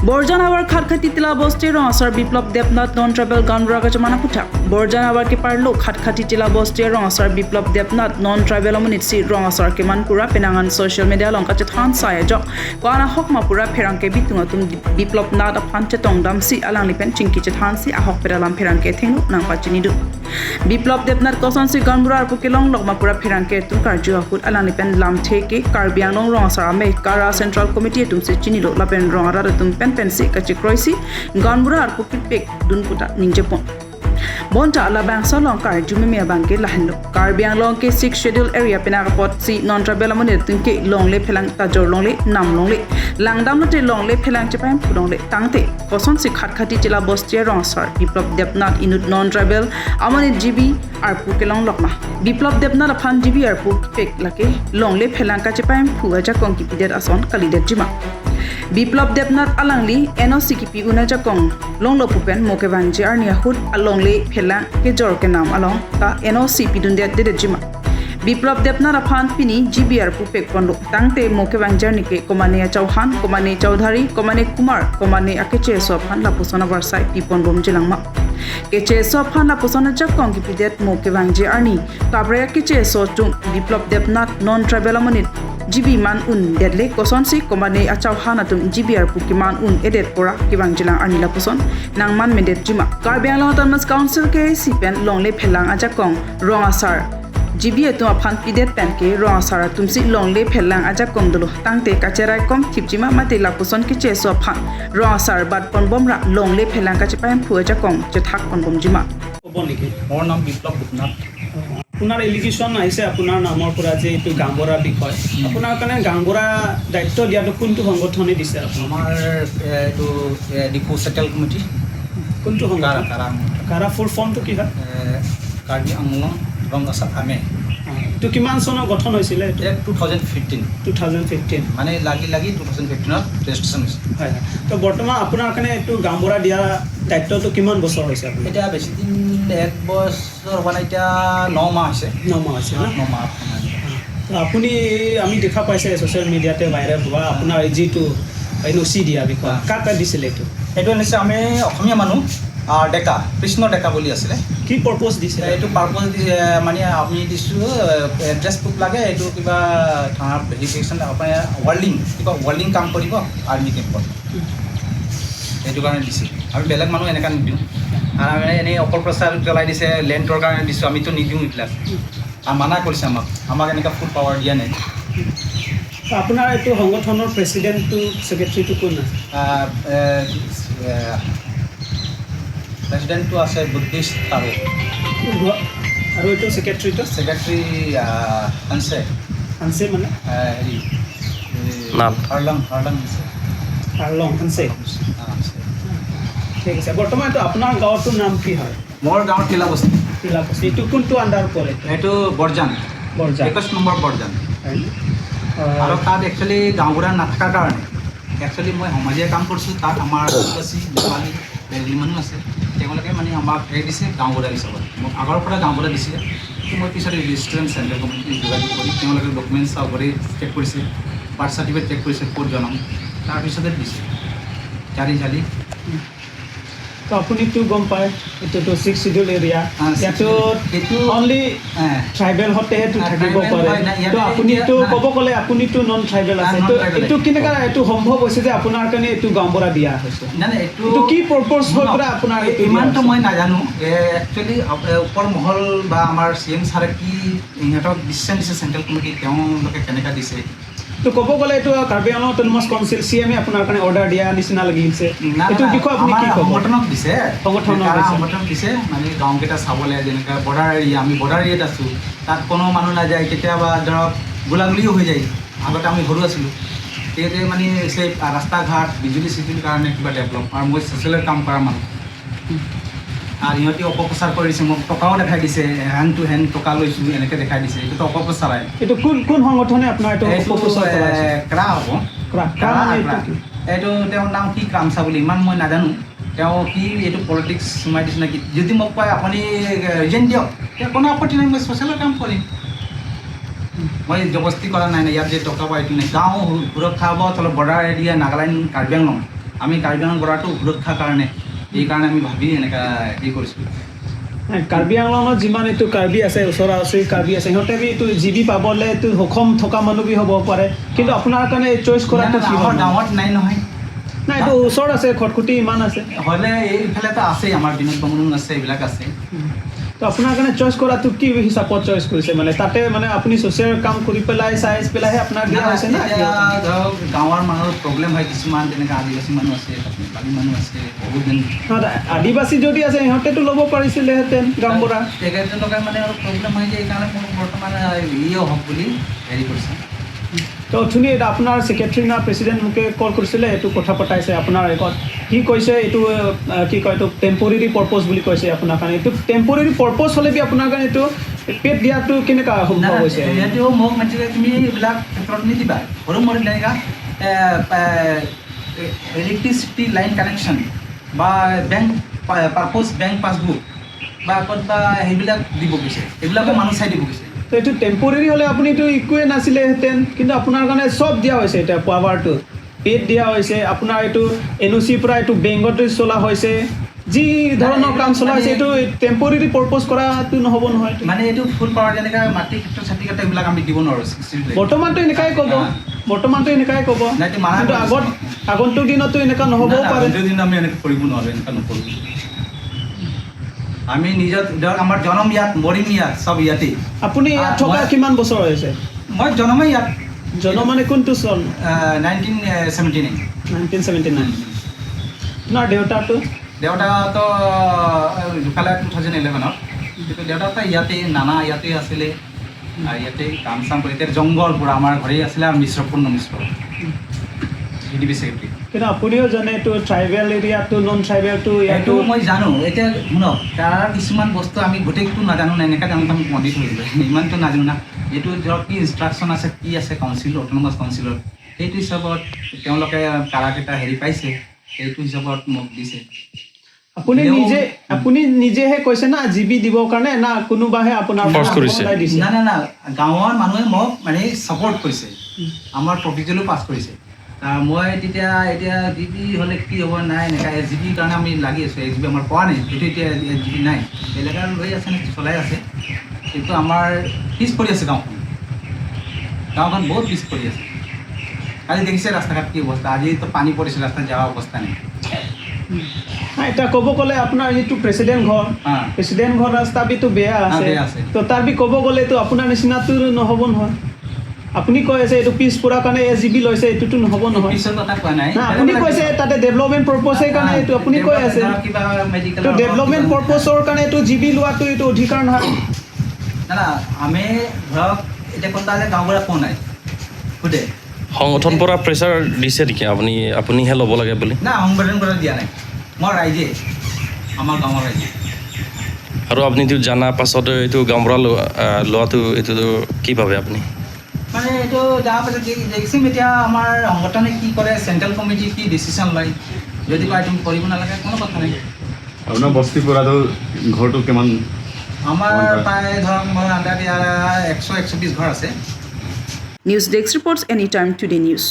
Borjan awar Khatkhati Tila Bosti Rongasar Biplab Debnath non tribal Ganbura ka jamana putha. Borjan awar ke parlo Khatkhati Tila Bosti Rongasar Biplab Debnath non tribal amunit si Rongasar ke man pura penangan social media long ka chethan saya jok kwana hok ma pura pherang ke bitunga tum Biplab Nath aphan chetong dam si alang lipen chingki chethan si ahok peralam pherang ke thenglu nang pachini du. Biplab Debnath koson si Ganbura arpu ke long lok ma pura pherang ke tum karju ahut alang lipen lam the ke Karbi Anglong Rongasar ame Kara Central Committee tum si chinilo lapen Rongara tum pen pensi kachikroisi Ganbura arpu pek dunputa ningjepon. Bonta ala bang solong kar jumimia bangke lahanlo Karbi Anglong ke 6 schedule area penakapot si non tribal amone tungke long le phelang tajor long le nam long le langdam lote long le phelang chepaim phudong le tangte koson si Khatkhati Tila Bosti Rongasar Biplab Debnath inut non tribal amone GB arpu ke long lokma Biplab Debnath aphan GB arpu pek lake long le phelang ka chepaim phuga ja kong ki pidet ason kalidet jima. Biplab Debnath alangli NOC ki una jakong long lo pupen moke wangji arnia hut along le phelang ke jor ke nam along ka NOC pidun det de jima. Biplab Debnath aphan pini GBR pupek pondo tangte moke wangjar nike komane Chauhan komane Chaudhary komane Kumar komane akeche so phan lapusona varsai pipon bom jilangma. Keche so phan lapusona jakong ki pidet moke wangji arni kabra keche so chung Biplab Debnath non tribal amonit GB man un deadle koson si komane achaw hanatum GBR pukiman un edet pora kiwang jilang arnila puson nang man mendet jima. Karbi Anglong Autonomous Council ke sipen longle phelang ajakong Rongasar GB atum aphan pidet pen ke Rongasar atum si longle phelang ajakong dulu tangte kacherai kom thipjima mate lapuson ki che so phan Rongasar bat pon bomra longle phelang kachepaim phu ajakong chethak pon bom jima. ক'ব নেকি? মোৰ নাম বিপ্লৱ দেৱনাথ। আপোনাৰ allegation আহিছে আপোনাৰ নামৰ পৰা যে এইটো গাঁওবুঢ়াৰ বিষয়, আপোনাৰ কাৰণে গাঁওবুঢ়া দায়িত্ব দিয়াটো কোনটো সংগঠনে দিছে আপোনাক? আমাৰ এইটো ডিফু চেণ্ট্ৰেল কমিটি। কোনটো সংগঠন? কাৰা। কাৰা ফুল ফৰ্মটো কি হয়? কাৰ্বি আংলং ৰংগাছাৰ আমে। এইটো কিমান চনত গঠন হৈছিলে? 2015। 2015। মানে লাগি লাগি 2015ত ৰেজিষ্ট্ৰেশ্যন হৈছে। হয় হয়। তো বৰ্তমান আপোনাৰ কাৰণে এইটো গাঁওবুঢ়া দিয়া দায়িত্বটো কিমান বছৰ হৈছে আপোনাৰ? এতিয়া বেছি দিন এক বছৰ হোৱা নাই, এতিয়া 9 মাহ হৈছে। 9 মাহ হৈছে ন? 9 মাহ। তো আপুনি আমি দেখা পাইছে ছ'চিয়েল মিডিয়াতে ভাইৰেল হোৱা আপোনাৰ যিটো এনঅ'চি দিয়া বিষয়, কাক কাক দিছিলে এইটো? এইটো নিশ্চয় আমি অসমীয়া মানুহ ডেকা, কৃষ্ণ ডেকা বুলি আছিলে। কি পাৰ্পজ দিছিলে? এইটো পাৰ্পজ মানে আমি দিছোঁ এড্ৰেছ প্ৰুফ লাগে, এইটো কিবা থানাৰ ভেৰিফিকেশ্যন, আপোনাৰ ৱেল্ডিং, কিবা ৱেল্ডিং কাম কৰিব আৰ্মি কেম্পত, সেইটো কাৰণে দিছোঁ। আমি বেলেগ মানুহ এনেকুৱা নিদিওঁ। আৰু আমি এনেই অপপ্ৰচাৰ জ্বলাই দিছে, লেণ্ডৰ কাৰণে দিছোঁ, আমিতো নিদিওঁ এইবিলাক। আৰু মানা কৰিছে আমাক, আমাক এনেকুৱা ফুল পাৱাৰ দিয়া নাই। আপোনাৰ এইটো সংগঠনৰ প্ৰেচিডেণ্টটো ছেক্ৰেটাৰীটো কোন আছে? প্ৰেচিডেণ্টটো আছে বুদ্ধিষ্ট তাৰো। আৰু এইটো ছেক্ৰেটাৰীটো? ছেক্ৰেটাৰী হানছে। হানছে মানে? হেৰি নাথ। হাৰলং, হাৰলং হানছে। হাৰলং হানছে। হানছে। ঠিক আছে। বৰ্তমান এইটো আপোনাৰ গাঁৱটোৰ নাম কি হয়? মোৰ গাঁৱৰ তিলাবস্তি। তিলাবস্তি। এইটো কোনটো আণ্ডাৰ পৰে? এইটো বৰজান। বৰজান। 21 নম্বৰ বৰজান। আৰু তাত একচুৱেলি গাঁওবুঢ়া নাথাকাৰ কাৰণে একচুৱেলি মই সমাজীয়া কাম কৰিছোঁ। তাত আমাৰ আদিবাসী, নেপালী, বেংগলী মানুহ আছে, তেওঁলোকে মানে আমাক হেৰি দিছে গাঁওবুঢ়া হিচাপত। মোক আগৰ পৰা গাঁওবুঢ়া দিছিলে, কিন্তু মই পিছত ৰেজিষ্ট্ৰেশ্যন চেণ্ট্ৰেল কমিটি যোগাযোগ কৰি তেওঁলোকে ডকুমেণ্টছ চাব চেক কৰিছে, বাৰ্থ চাৰ্টিফিকেট চেক কৰিছে, ক'ত জন্ম, তাৰপিছতে দিছে জাৰি জাৰি। তো আপুনিতো গম পায় এইটোতো ছিক্স চিডিউল এৰিয়া, ইয়াতো সেইটো অনলি ট্ৰাইবেল হতেহে থাকিব ট্ৰাইবেল পাৰে। হয়, নাই, ইয়াতে তো আপুনিতো এতিয়া ক'ব গ'লে আপুনিতো নন ট্ৰাইবেল আছে। non তো tribal। এইটো কেনেকুৱা এইটো সম্ভৱ হৈছে যে আপোনাৰ কাৰণে এইটো গাঁওবুঢ়া দিয়া হৈছে? নাই নাই, এইটো এইটো কি পাৰ্পজ হৈ পেলাই আপোনাৰ এইটো দিয়া ইমানটো হৈছে? মই নাজানো। একচুৱেলি ওপৰ মহল বা আমাৰ চি এম ছাৰে কি ইহঁতক ডিচিশ্যন দিছে, চেণ্ট্ৰেল কমিটি, তেওঁলোকে কেনেকৈ দিছে। তো ক'ব গ'লে এইটো Karbi Anglong autonomous council C E M আপোনাৰ কাৰণে অৰ্ডাৰ দিয়া নিচিনা লাগিছে। নাই, এইটোৰ নাই, বিষয়ে আপুনি আমাৰ কি ক'ব? সংগঠনক দিছে। সংগঠনক কাৰা দিছে। সংগঠনক দিছে, মানে গাঁওকেইটা চাবলৈ, যেনেকৈ বৰ্ডাৰ এৰিয়া, আমি বৰ্ডাৰ এৰিয়াত আছোঁ, তাত কোনো মানুহ নাযায়। কেতিয়াবা ধৰক গোলাগুলিও হৈ যায়। আগতে আমি সৰু আছিলোঁ তেতিয়া, মানে সেই ৰাস্তা ঘাট, বিজুলী চিজুলিৰ কাৰণে কিবা ডেভেলপ। আৰু মই ছ'চিয়েলৰ কাম কৰা মানুহ। আৰু সিহঁতি অপপ্ৰচাৰ কৰিছে, মোক টকাও দেখাই দিছে, হেণ্ড টু হেণ্ড টকা লৈছোঁ এনেকৈ দেখাই দিছে। এইটোতো অপপ্ৰচাৰাই। এইটো কোন কোন সংগঠনে আপোনাৰ এইটো এইটো অপপ্ৰচাৰ চলাইছে? ক্ৰা হ'ব। ক্ৰা, ক্ৰা মানে এইটো কি? এইটো তেওঁৰ নাম কি ক্ৰামচা বুলি ইমান মই নাজানো। তেওঁ কি এইটো পলিটিক্স সোমাই দিছে নেকি? যদি মোক কয় আপুনি ৰিজেন দিয়ক, তেতিয়া কোনো আপত্তি নাই, মই ছ'চিয়েলৰ কাম কৰিম। মই জবস্তি কৰা নাই। নাই, ইয়াত যে টকা পাই এইটো নাই। গাঁও সুৰক্ষা হ'ব, অলপ বৰ্ডাৰ এৰিয়া নাগালেণ্ড, কাৰ্বি আংলং। আমি কাৰ্বি আংলং বৰ্ডাৰটো সুৰক্ষাৰ কাৰণে, এইকাৰণে আমি ভাবি এনেকুৱা হেৰি কৰিছোঁ। নাই, কাৰ্বি আংলঙত যিমান এইটো কাৰ্বি আছে, ওচৰা ওচৰি কাৰ্বি আছে, সিহঁতে বি এইটো জিবি পাবলৈ এইটো সক্ষম থকা মানুহ বি হ'ব পাৰে, কিন্তু আপোনাৰ কাৰণে চইচ কৰাটো কি আমাৰ হ'ল? গাঁৱত নাই নহয়। নাই, এইটো ওচৰত আছে, খটখটি ইমান আছে। হ'লে এইফালেতো আছেই, আমাৰ বিনোদ বামুণ আছে, এইবিলাক আছে। তো আপোনাৰ কাৰণে চইচ কৰাটো কি হিচাপত চইচ কৰিছে? মানে তাতে মানে আপুনি ছ'চিয়েল কাম কৰি পেলাই চাই পেলাইহে আপোনাক দিয়া হৈছে না? এতিয়া ধৰক গাঁৱৰ মানুহৰ প্ৰব্লেম হয় কিছুমান, তেনেকৈ আদিবাসী মানুহ আছে, তাত নেপালী মানুহ আছে, বহুত দিন। নহয়, আদিবাসী যদি আছে সিহঁতেতো ল'ব পাৰিছিলেহেঁতেন গাঁওবুঢ়া। তেখেতলোকে মানে অলপ প্ৰব্লেম হৈ যায়, এইকাৰণে মোৰ বৰ্তমান ইয়ে হওক বুলি হেৰি কৰিছে। তো অথনি এটা আপোনাৰ ছেক্ৰেটাৰী না প্ৰেচিডেণ্ট মোকে কল কৰিছিলে, এইটো কথা পতাইছে আপোনাৰ ৰেকৰ্ড। সি কৈছে এইটো কি কয়, এইটো টেম্পৰেৰী পাৰ্পজ বুলি কৈছে আপোনাৰ কাৰণে। এইটো টেম্পৰেৰী পাৰ্পজ হ'লে বি আপোনাৰ কাৰণে এইটো পেট দিয়াটো কেনেকুৱা সম্ভৱ হৈছে? সিহঁতেও মোক মাতিছে, তুমি এইবিলাক ক্ষেত্ৰত নিদিবা, সৰু মৰু তেনেকুৱা ইলেক্ট্ৰিচিটি লাইন কানেকশ্যন বা বেংক পাৰ্পজ, বেংক পাছবুক বা ক'ত বা সেইবিলাক দিব কৈছে, এইবিলাকো মানুহ চাই দিব কৈছে। তো এইটো টেম্পৰেৰী হ'লে আপুনি এইটো একোৱে নাছিলেহেঁতেন, কিন্তু আপোনাৰ কাৰণে চব দিয়া হৈছে। এতিয়া পাৱাৰটো পেট দিয়া হৈছে আপোনাৰ, এইটো এনঅ'চিৰ পৰা এইটো বেংকত চলা হৈছে, যি ধৰণৰ কাম চলা হৈছে, এইটো টেম্পৰেৰী পাৰ্পজ কৰাটো নহ'ব নহয়। মানে এইটো ফুল পাৱাৰ, যেনেকৈ মাটি ক্ষেত্ৰত চাৰ্টিফিকেট, এইবিলাক আমি দিব নোৱাৰোঁ। বৰ্তমানতো এনেকাই ক'ব, বৰ্তমানতো এনেকাই ক'ব। নাই, এইটো মানা কিন্তু কৰিছে। আগত আগন্তুক দিনতো এনেকুৱা নহ'বও পাৰে। দিন আমি এনেকৈ কৰিব নোৱাৰোঁ, এনেকুৱা নকৰোঁ আমি। নিজৰ ধৰক আমাৰ জনম ইয়াত, মৰিম ইয়াত, চব ইয়াতেই। আপুনি ইয়াত থকা কিমান বছৰ হৈছে? মই জনমেই ইয়াত। জন্ম মানে কোনটো চন? 1979। 1979। আপোনাৰ দেউতাটো? দেউতাটো ঢুকালে 2011ত, কিন্তু দেউতাটো ইয়াতেই, নানা ইয়াতেই আছিলে আৰু ইয়াতেই কাম চাম কৰি। এতিয়া জংঘল পূৰা আমাৰ ঘৰেই আছিলে আৰু মিশ্ৰ, পূৰ্ণ মিশ্ৰ, ভি ডি পি ছেক্ৰেটাৰী। কিন্তু আপুনিও জানে এইটো ট্ৰাইবেল এৰিয়াটো, নন ট্ৰাইবেলটো সেইটো ইয়াতো। মই জানো। এতিয়া শুনক, তাৰ কিছুমান বস্তু আমি গোটেইটো নাজানো না, এনেকৈ জানো আমি পণ্ডিত হৈ গ'লো, ইমানটো নাজানো না। এইটো ধৰক কি ইনষ্ট্ৰাকশ্যন আছে, কি আছে কাউন্সিল, অট'নমাছ কাউন্সিলত, সেইটো হিচাপত তেওঁলোকে কাৰাকেইটা হেৰি পাইছে, সেইটো হিচাপত মোক দিছে। আপুনি নিজে, আপুনি নিজেহে কৈছে না জিবি দিবৰ কাৰণে, না কোনোবাহে আপোনাৰ Force কৰিছে? ওলাই দিছে? না না না, গাঁৱৰ মানুহে মোক মানে ছাপৰ্ট কৰিছে, আমাৰ প্ৰপ'জেলো পাছ কৰিছে। মই তেতিয়া এতিয়া জি বি হ'লে কি হ'ব, নাই এনেকুৱা এছ জি বিৰ কাৰণে আমি লাগি আছোঁ। এছ জি বি আমাৰ পোৱা নাই, সেইটো এতিয়া এছ জি বি নাই, বেলেগে লৈ আছে নে চলাই আছে, কিন্তু আমাৰ পিছ পৰি আছে গাঁওখন। গাঁওখন বহুত পিছ পৰি আছে। আজি দেখিছে ৰাস্তা ঘাট কি অৱস্থা, আজিতো পানী পৰিছে, ৰাস্তাত যোৱা অৱস্থা নাই। নাই, এতিয়া ক'ব গ'লে আপোনাৰ যিটো প্ৰেচিডেণ্ট ঘৰ, প্ৰেচিডেণ্ট ঘৰ ৰাস্তা বিতো বেয়া আছে। বেয়া আছে। তো তাৰ বি ক'ব গ'লেতো আপোনাৰ নিচিনাটো নহ'ব নহয়। আপুনি কৈ আছে এইটো পিছ পৰাৰ কাৰণে এছ জি বি লৈছে, এইটোতো নহ'ব নহয়। পিছৰ কথা কোৱা নাই। না, আপুনি কৈছে তাতে ডেভেলপমেণ্ট পাৰ্পজৰ কাৰণে এইটো আপুনি কৈ আছে। কিবা মেডিকেল তো ডেভেলপমেণ্ট পাৰ্পজৰ কাৰণে এইটো জি বি লোৱাটো এইটো অধিকাৰ নহয়। না না, আমি ধৰক এতিয়া কোনোবা যে গাঁওবুঢ়া কোন নাই সোধে। সংগঠন পৰা প্ৰেছাৰ দিছে নেকি আপুনিহে ল'ব লাগে বুলি? না, সংগঠন কৰা দিয়া নাই, মই ৰাইজে, আমাৰ গাঁৱৰ ৰাইজে। আৰু আপুনিতো জানা পাছত এইটো গাঁওবুঢ়া লোৱাটো এইটো কি ভাবে আপুনি? মানে এইটো যাৰ পাছত দেখিম এতিয়া আমাৰ সংগঠনে কি কৰে, চেণ্ট্ৰেল কমিটি কি ডিচিশ্যন লয়। যদি কয় তুমি কৰিব নালাগে, কোনো কথা নাই। আপোনাৰ বস্তি পৰাটো ঘৰটো কিমান? আমাৰ কিমান ঘৰ? প্ৰায় ধৰক মোৰ আণ্ডাৰ ইয়াৰ 100, 120 ঘৰ আছে। News Desk reports, Anytime Today News.